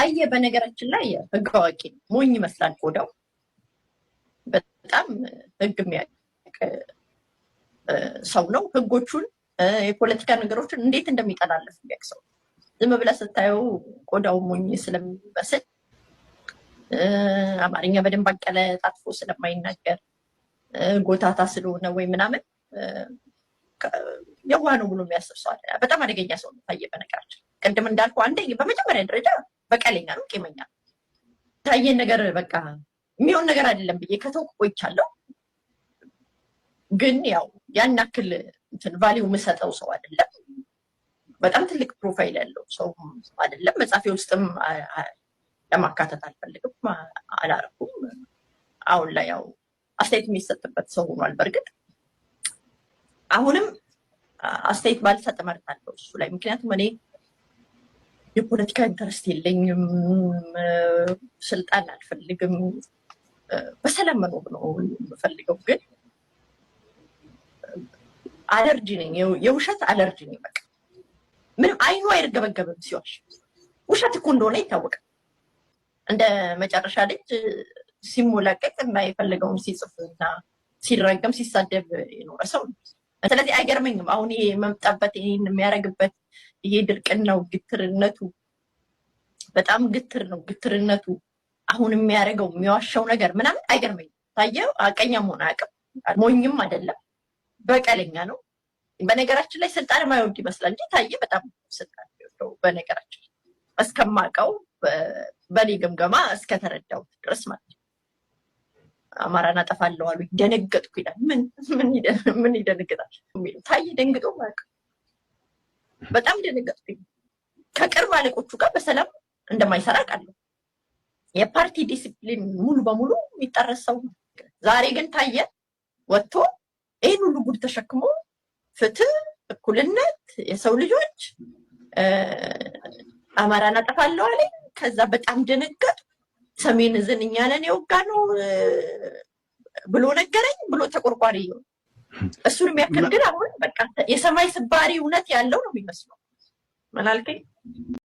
ታየ በነገራችን ላይ ህግ አዋቂ ነው። ሞኝ ይመስላል ቆዳው። በጣም ህግ የሚያውቅ ሰው ነው። ህጎቹን፣ የፖለቲካ ነገሮችን እንዴት እንደሚጠላለፍ የሚያውቅ ሰው። ዝም ብለህ ስታየው ቆዳው ሞኝ ስለሚመስል፣ አማርኛ በደንብ አቀለጣጥፎ ስለማይናገር፣ ጎታታ ስለሆነ ወይ ምናምን የዋህ ነው ብሎ የሚያስብ ሰው አለ። በጣም አደገኛ ሰው ነው ታየ። በነገራችን ቅድም እንዳልኩ አንደኛ በመጀመሪያ ደረጃ በቀለኛ ነው፣ ቂመኛ ነው። ታየን ነገር በቃ የሚሆን ነገር አይደለም ብዬ ከተውኩ ቆይቻለሁ። ግን ያው ያን ያክል እንትን value የምሰጠው ሰው አይደለም። በጣም ትልቅ profile ያለው ሰው አይደለም። መጽሐፌ ውስጥም ለማካተት አልፈልግም፣ አላረኩም። አሁን ላይ ያው አስተያየት የሚሰጥበት ሰው ሆኗል። በእርግጥ አሁንም አስተያየት ባልሰጥ እመርጣለሁ እሱ ላይ። ምክንያቱም እኔ የፖለቲካ interest የለኝም፣ ስልጣን አልፈልግም፣ በሰላም መኖር ነው የምፈልገው። ግን አለርጂ ነኝ፣ የውሸት አለርጂ ነኝ። በቃ ምንም አይኑ አይርገበገብም ሲዋሽ። ውሸት እኮ እንደሆነ ይታወቃል። እንደ መጨረሻ ልጅ ሲሞላቀቅ እና የፈለገውን ሲጽፍ እና ሲረገም ሲሳደብ የኖረ ሰው ነው። ስለዚህ አይገርመኝም። አሁን ይሄ የመምጣበት፣ ይሄን የሚያደርግበት፣ ይሄ ድርቅናው፣ ግትርነቱ፣ በጣም ግትር ነው ግትርነቱ። አሁን የሚያደርገው የሚዋሻው ነገር ምናምን አይገርመኝም። ታየው አቀኛ መሆን አያውቅም፣ ሞኝም አይደለም፣ በቀለኛ ነው። በነገራችን ላይ ስልጣን የማይወድ ይመስላል እንጂ ታየ በጣም ስልጣን የሚወደው፣ በነገራችን ላይ እስከማውቀው፣ በእኔ ግምገማ እስከተረዳሁት ድረስ ማለት ነው። አማራን አጠፋለሁ አሉ፣ ደነገጥኩ ይላል። ምን ምን ይደነግጣል? ታየ ደንግጦ አያውቅም። በጣም ደነገጥኩኝ። ከቅርብ አለቆቹ ጋር በሰላም እንደማይሰራ አውቃለሁ። የፓርቲ ዲሲፕሊን ሙሉ በሙሉ የሚጣረስ ሰው ነው። ዛሬ ግን ታየ ወጥቶ ይህን ሁሉ ጉድ ተሸክሞ ፍትህ፣ እኩልነት፣ የሰው ልጆች፣ አማራን አጠፋለሁ አለኝ። ከዛ በጣም ደነገጡ። ሰሜን ዕዝን እኛ ነን የወጋነው ብሎ ነገረኝ ብሎ ተቆርቋሪ፣ እሱን የሚያክል ግን አሁን በቃ የሰማይ ስባሪ እውነት ያለው ነው የሚመስለው። ምን አልከኝ?